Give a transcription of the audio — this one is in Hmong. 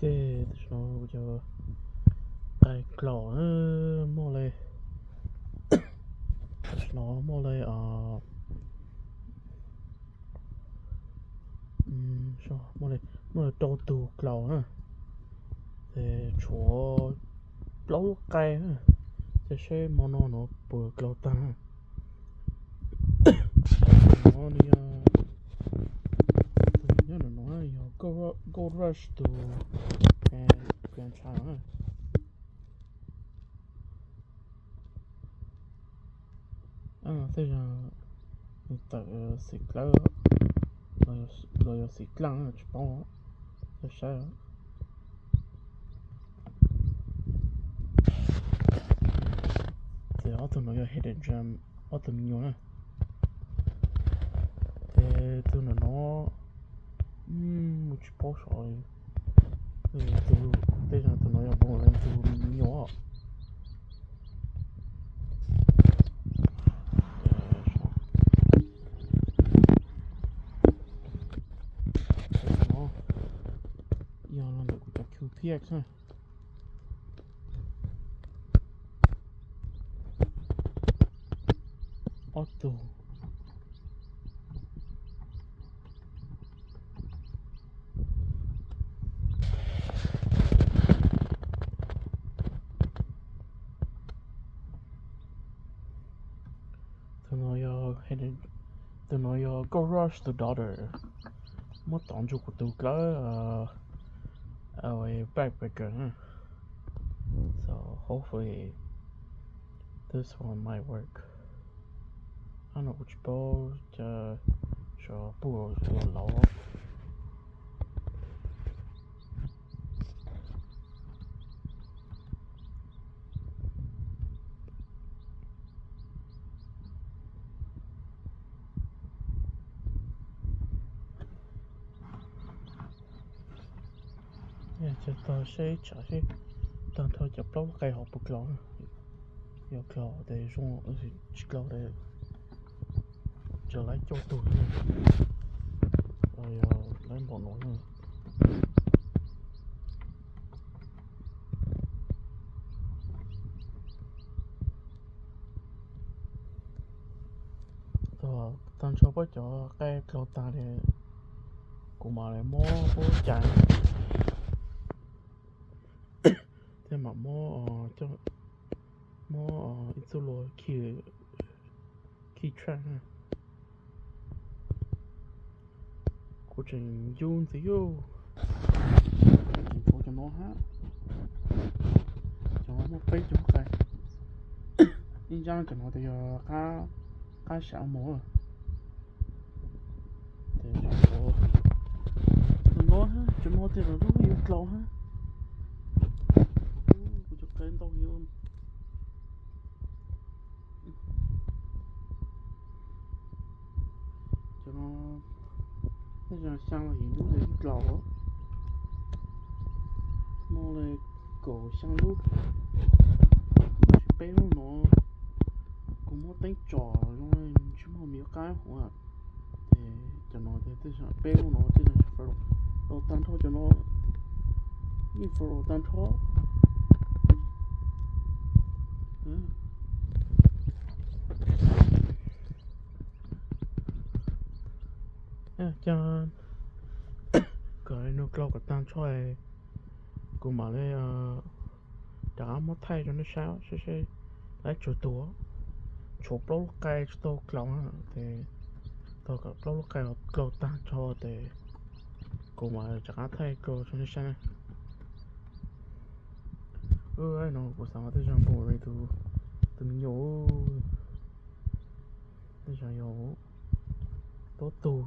Tej tam sim no kuv cov qai klaus muaj li, tam sim no muaj li, muaj li, muaj li rau tug klaus na, ces tshuav plaub lub qai na, ces seb hmo no no puas klaus tag na. No nws yog, nyob no no yog Gold Rush tus grandchild na. Tej zaum nws tawm xim dlawb los yog xim dlaaj tsis paub, txhob saib. Ces ob tug no yog hidden gem, ob tug me nyuam na. Ces tus no no mus tsis paub saib, tej zaum tus no yog npau leej tus me nyuam. Yog los ntawm kuv cov Q T X na. Ob tug. Tus no yog, tus no yog Gold Rush tus daughter, muab tom ntsuj kuv tus dlawb, backpacker. So hopefully this one might work. Ab no kuv tsis paub cas, sov puj los laus. Ces tog seb tsam seb tag nrho cov plaub lub qai hauv puas klaus. Yog klaus ces zoo, tsis klaus ces tseem laib cuaj tug, yog laib npaum no. Tag nrho pab cov qai klaus tag li, kuv mam li muab pub cais thiab mam muab, muab ib txoj lus khi, khi track na. Kuv tseem ncu ntxiv, tseem tshuav cov no hab. Cov muaj peb cov qai, ib ntsab cov no ces yog qab sam mus. Ces cov no, cov no tej zaum lub yuav klaus hab. Kuv cov qai ntau li. Cov no tej zaum xyaa los yim lub yuav klaus, muaj li kaum xyaa lub. Peb lub no kuv muab teeb tsom zoo li tsis muaj me qab huv. Ces cov no tej zaum peb lub no tej zaum tsis fav los tag nrho, cov no yeej fav los tag nrho. Ces kom nws klaus kom tag nrho, kuv mam li rov qab muab thaij rau nej saib seb, seb laib tsuag tuag, tshuav plaub lub qai tsis tau klaus na. Ces thaum kom plaub lub qai klaus tag nrho ces kuv mam rov qab thaij rau nej saib na. No kuv xav mas tej zaum npaum li tus me nyuam, tej zaum yog tuab tug.